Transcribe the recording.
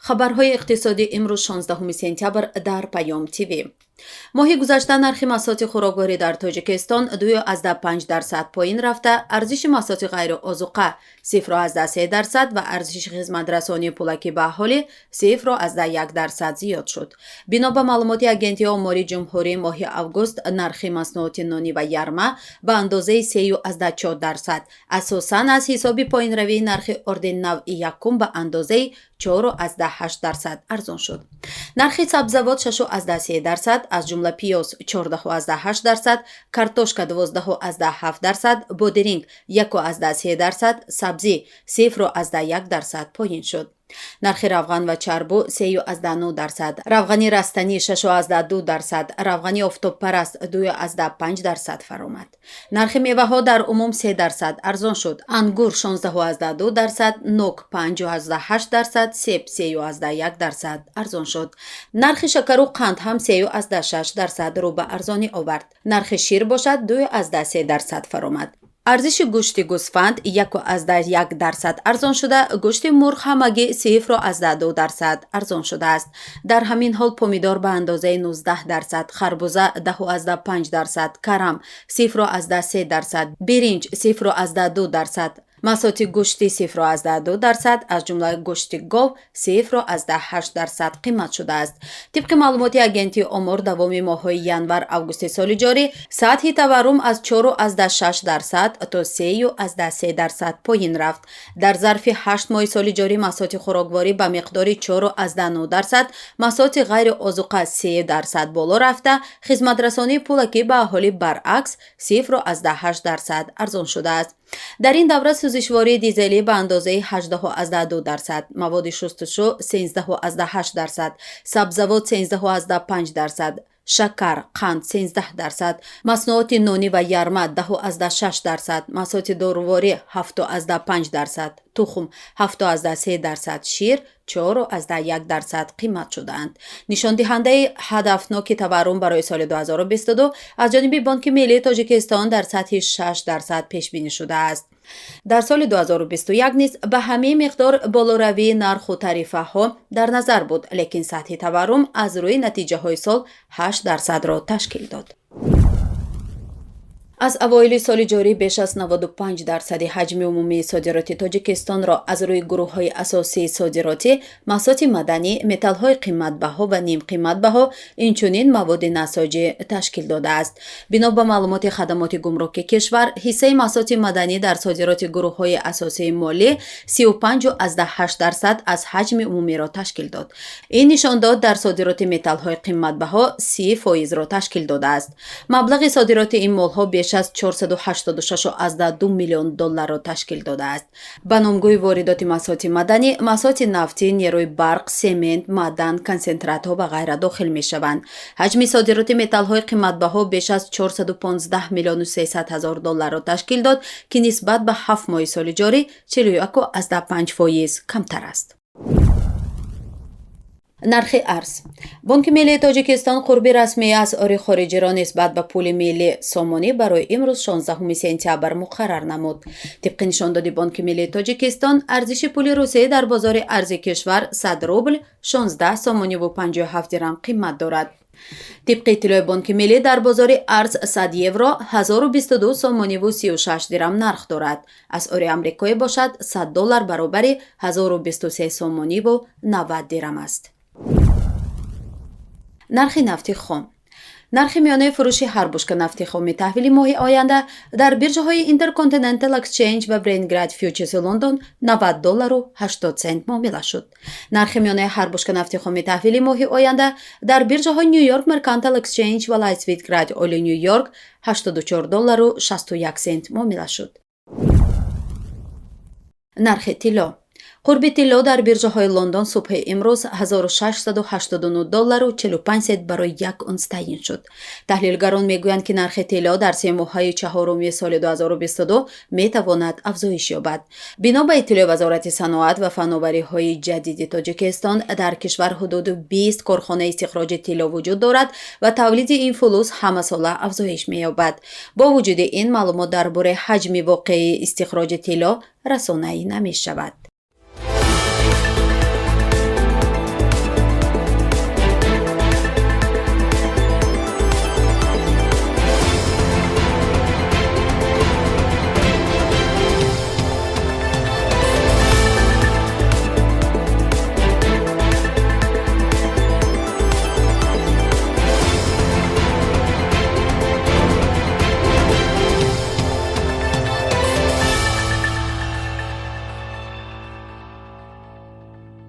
Хабарҳои иқтисодӣ имрӯз, 16 сентябр, дар Паём ТВ. Моҳи гузашта нархи маҳсулоти хӯрокворӣ дар Тоҷикистон 2,5% поин рафта, арзиши маҳсулоти ғайриозуқа 0,3% ва арзиши хизматрасонии пулакӣ ба аҳолӣ 0,1% зиёд шуд. Бино ба маълумоти Агентии омори ҷумҳурӣ, моҳи август нархи маснуоти нонӣ ва ярма ба андозаи 3,4%, асосан аз ҳисоби поинравии нархи орди навъи якум ба андозаи 4,8% арзон шуд. Нархи сабзавот 6,3%, аз ҷумла пиёз 14,8%, картошка 12,7%, бодиринг 1,3%, сабзӣ 0,1% поин шуд. Нархи равған ва чарбу 3,9%, равғани растанӣ 6,2%, равғани офтобпараст 2,5% фаромад. Нархи меваҳо дар умум 3% арзон шуд: ангур 16,2%, нок 5,8%, себ 3,1% арзон шуд. Нархи шакару қанд ҳам 3,6% рӯ ба арзонӣ овард. Нархи шир бошад 2,3% фаромад. Арзиши гӯшти гӯсфанд 1,1% арзон шуда, гӯшти мурғ ҳамагӣ 0,2% арзон шудааст. Дар ҳамин ҳол, помидор ба андозаи 19%, харбуза 10,5%, карам 0,3%, биринҷ 0,2%, маҳсулоти гӯштӣ 0,2%, аз ҷумла гӯшти гов 0,8% қимат шудааст. Тибқи маълумоти Агентии омор, давоми моҳҳои январ августи соли ҷорӣ сатҳи таваррум аз 4,6% то 3,3% поин рафт. Дар зарфи 8 моҳи соли ҷорӣ маҳсулоти хӯрокворӣ ба миқдори 4,9%, маҳсулоти ғайриозуқа 3% боло рафта, хизматрасонии пулакӣ ба аҳолӣ баръакс 0,8% арзон шудааст. Дар ин давра сӯзишвории дизелӣ ба андозаи 18,2%, маводи шустушӯ 13,8%, сабзавот 13,5%, шакар, қанд 13%, маснуоти нонӣ ва ярма 10,6%, маҳсулоти доруворӣ 7,5%, тухм 7,3%, шир 4,1% қимат шудаанд. Нишондиҳандаи ҳадафноки таваррум барои соли 2022 аз ҷониби Бонки миллии Тоҷикистон дар сатҳи 6% пешбинӣ шудааст. Дар соли 2021 низ ба ҳамин миқдор болоравии нарху тарифаҳо дар назар буд, лекин сатҳи таваррум аз рӯи натиҷаҳои сол 8%-ро ташкил дод. Аз авоили соли ҷорӣ беш аз 95 дарсади ҳаҷми умумии содироти Тоҷикистонро аз рӯи гурӯҳҳои асосии содиротӣ маҳсулоти маъданӣ, металлҳои қиматбаҳо ва нимқиматбаҳо, инчунин маводи насоҷӣ ташкил додааст. Бино ба маълумоти хадамоти гумруки кишвар, ҳиссаи маҳсулоти маъданӣ дар содироти гурӯҳҳои асосии молӣ 35,8% аз ҳаҷми умумиро ташкил дод. Ин нишондод дар содироти металлҳои қиматбаҳо 30 фоизро ташкил додааст. Маблағи содироти ин молҳо беш аз 486,2 миллион долларро ташкил додааст. Ба номгӯи воридоти маҳсулоти маъданӣ маҳсулоти нафтӣ, нерӯи барқ, семент, маъдан, консентратҳо ва ғайра дохил мешаванд. Ҳаҷми содироти металлҳои қиматбаҳо беш аз 415 миллиону 300 ҳазор долларро ташкил дод, ки нисбат ба 7 моҳи соли ҷорӣ 41,5% камтар аст. Нархи арз. Бонки миллии Тоҷикистон қурби расмии асъори хориҷиро нисбат ба пули миллӣ сомонӣ барои имрӯз, 16 сентябр, муқаррар намуд. Тибқи нишондоди Бонки миллии Тоҷикистон, арзиши пули Русия дар бозори арзи кишвар 100 рубл 16 сомониву 57 дирам қимат дорад. Тибқи иттилои Бонки миллӣ, дар бозори арз 100 евро 1022 сомониву 36 дирам нарх дорад. Асъори амрикоӣ бошад, 100 доллар баробари 1023 сомониву 90 дирам аст. Нархи нафти хом. Нархи миёнаи фурӯши ҳар бушка нафти хоми таҳвили моҳи оянда дар биржаҳои Intercontinental Exchange ва Brent Grade Futures Лондон 90 доллару 80 сент муомила шуд. Нархи миёнаи ҳар бушка нафти хоми таҳвили моҳи оянда дар биржаҳои New York Mercantile Exchange ва Light Sweet Crude Oil Ню Йорк 84 доллару 61 сент муомила шуд. Нархи тилло. Қурби тилло дар биржаҳои Лондон субҳи имрӯз 1689 доллару 45 сент барои як унс таъйин шуд. Таҳлилгарон мегӯянд, ки нархи тилло дар семоҳаи чаҳоруми соли 2022 метавонад афзоиш ёбад. Бино ба иттилои Вазорати саноат ва фановариҳои ҷадиди Тоҷикистон, дар кишвар ҳудуди 20 корхонаи истихроҷи тилло вуҷуд дорад ва тавлиди ин фулӯз ҳамасола афзоиш меёбад. Бо вуҷуди ин, маълумот дар бораи ҳаҷми воқеии истихроҷи тилло расонаӣ намешавад.